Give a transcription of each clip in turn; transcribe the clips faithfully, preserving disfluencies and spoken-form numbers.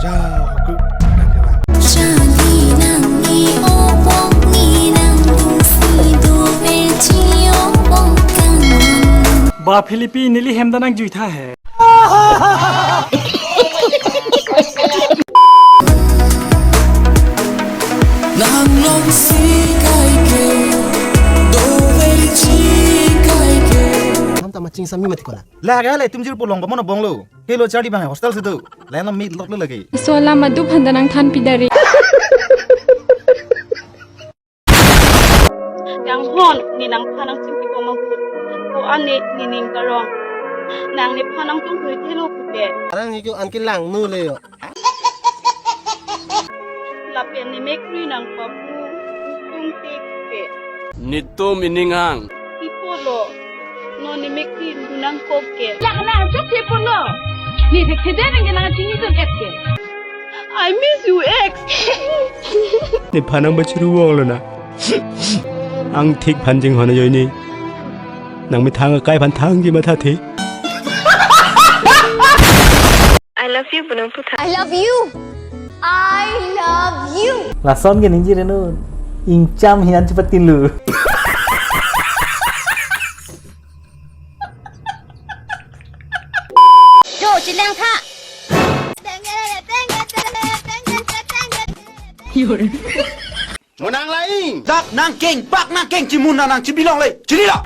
Cha, ku, nang dewa. Jadi nang ni obok ni nang dungsi do veji obok kan. Ba Philippi neli hem ta nang juitha he. Nang long si kai ke, do veji kai ke. Nam ta maching sami mati kola. Lage le tum jir pulong komono bonglo. Kelo charli bang hostel si do. Lain lo mi lok lo lagi. So lama du phanda nang than pidari. Nang hon, ne nangphan nangchingki bom ahut. Ko-an ne nening karong. Nang nephan nangtungthu thelo puke. Arang ni ko an ke langno le yo. Lapen ne mekkri nangpapu tung te puke. Netum ining hang. Ipo lo. Non ne mekkri du nangkok ke. Lak na chok ke pulo. Ne thek thede nang ke nang chini tun et ke. I miss you, ex. Nephan nang bachiru wong lo na. Angthik phan jinghon ajoine. Nang methang akai aphan thangji mathathe. I love you, pu nangputha. I love you. I love you. Lason ke ningje reno. Ingcham hian chepatin lo. Jo, chileng tha. Mo nang laing. Dak nangkeng, bak nangkeng, chimun nang nang chibilong le. Chinilo.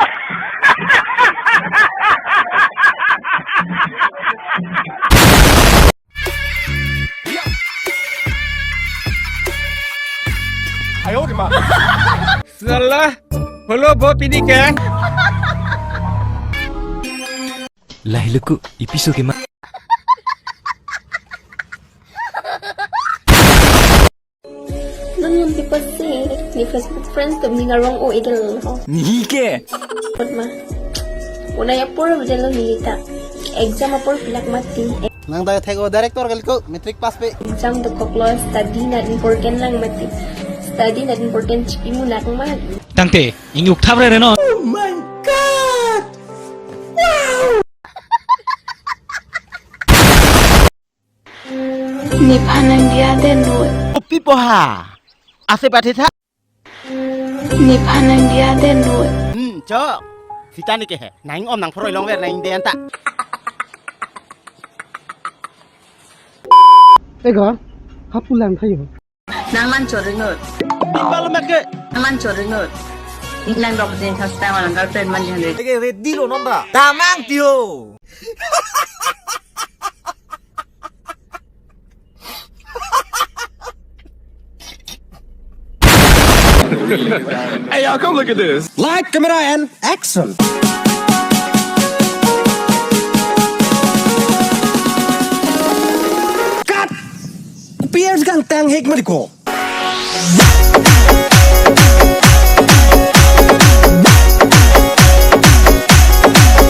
Ayo, di ma. Salah. Hello, bo pini keng. Lahai lo ku, ipiso ke ma. Nang yang people si, ne Facebook friends atum ne ngarong o idol ho. Nihi ke? Kot ma. Unai apor bejalo nilita. Exam apor pilak mati. Nang dai thek o director kali ko, matric pass pe. Exam dokok lo, study na important lang mati. Study na important chipi munak ma. Tangte, ingyuk thap re reno. Oh my God! Wow! Nephan nang dia den noi. Kopi poha. Ase pathe tha. Nephan nang dia den noi. Hmm, chok. Sita ne ke he. Nang om nang phoroi long ver nang den ta. Ega, hapulang thayo. Nang man chor ringot. Balo make. Nang man chor ringot. Nang dok din khas tang orang girlfriend man jande. Ege ready lo nonda. Damang tio. Hey, y'all, come look at this. Light, camera, and action. Cut! P S gang tang hek maliko.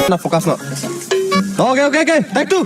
Na focus na. Okay, okay, okay. Take two.